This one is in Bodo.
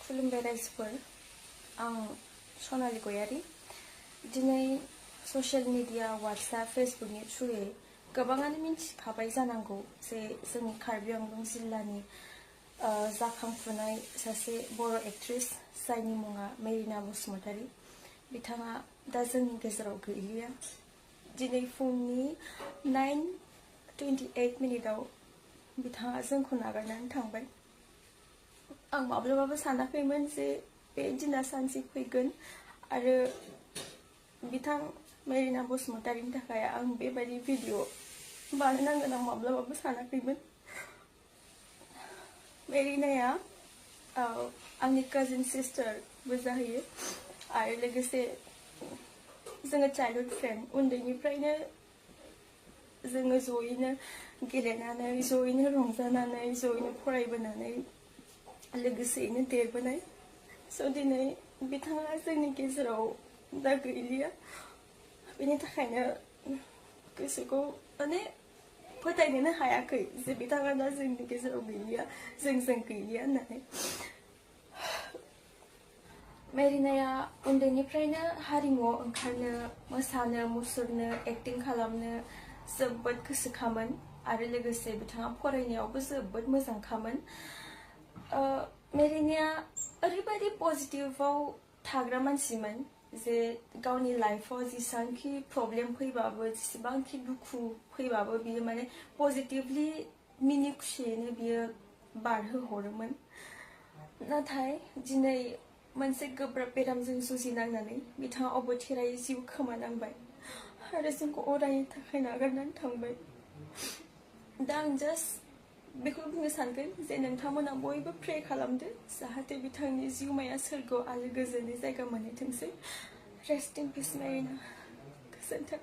खुलुमबाय रायजोफोर आं सनालि गयारी दिनै ससियेल मिडिया WhatsApp फेसबुकनि थ्रुयै गोबाङानो मिन्थिखाबाय जानांगौ जे जोंनि कार्बि आंलं जिल्लानि जाखांफुनाय सासे बर' एक्ट्रेस जायनि मुङा SMainao Basumatari बिथाङा दा जोंनि गेजेराव गैलिया दिनै फुंनि 9:28 मिनिटाव बिथाङा जोंखौ नागारनानै थांबाय आं माब्लाबाबो सानाखैमोन जे बे दिना सानसे फैगोन आरो बिथां SMainao Basumatariनि थाखाय आं बेबायदि भिडिअ बानायनांगोन आं माब्लाबाबो सानाखैमोन मेरिनाया आंनि काजिन सिस्टारबो जाहैयो आरो लोगोसे जोङो चाइल्डहुड फ्रेन्ड उन्दैनिफ्रायनो जोङो जयैनो गेलेनानै जयैनो रंजानानै जयैनो फरायबोनानै लोगोसेयैनो देरबोनाय स' दिनै बिथाङा जोंनि गेजेराव दा गैलिया बेनि थाखायनो गोसोखौ माने फोथायनोनो हायाखै जे बिथाङा दा जोंनि गेजेराव गैलिया जोंजों गैलिया होननानै मेरिनाया उन्दैनिफ्रायनो हारिमुआव ओंखारनो मोसानो मुसुरनो एक्टिं खालामनो जोबोद गोसोखामोन आरो लोगोसे बिथाङा फरायनायावबो जोबोद मोजांखामोन मेरिनाया ओरैबायदि पजिटिभआव थाग्रा मानसिमोन जे गावनि लाइफआव जेसेबांखि प्रब्लेम फैबाबो जेसेबांखि दुखु फैबाबो बियो माने पजिटिभलि मिनि खुसियैनो बियो बारहोहरोमोन नाथाय दिनै मोनसे गोब्राब बेरामजों जुजिनांनानै बिथाङा अबथिरायै जिउ खोमानांबाय आरो जोंखौ अरायनि थाखाय नागारनानै थांबाय दा आं जास्ट बेखौ बुंनो सानगोन जे नोंथांमोना बयबो प्रे खालामदो जाहाथे बिथांनि जिउमाया सोरगोआव आलो गोजोनै जायगा मोनहैथोंसै रेस्ट इन पिस मेरिना गोजोन्थों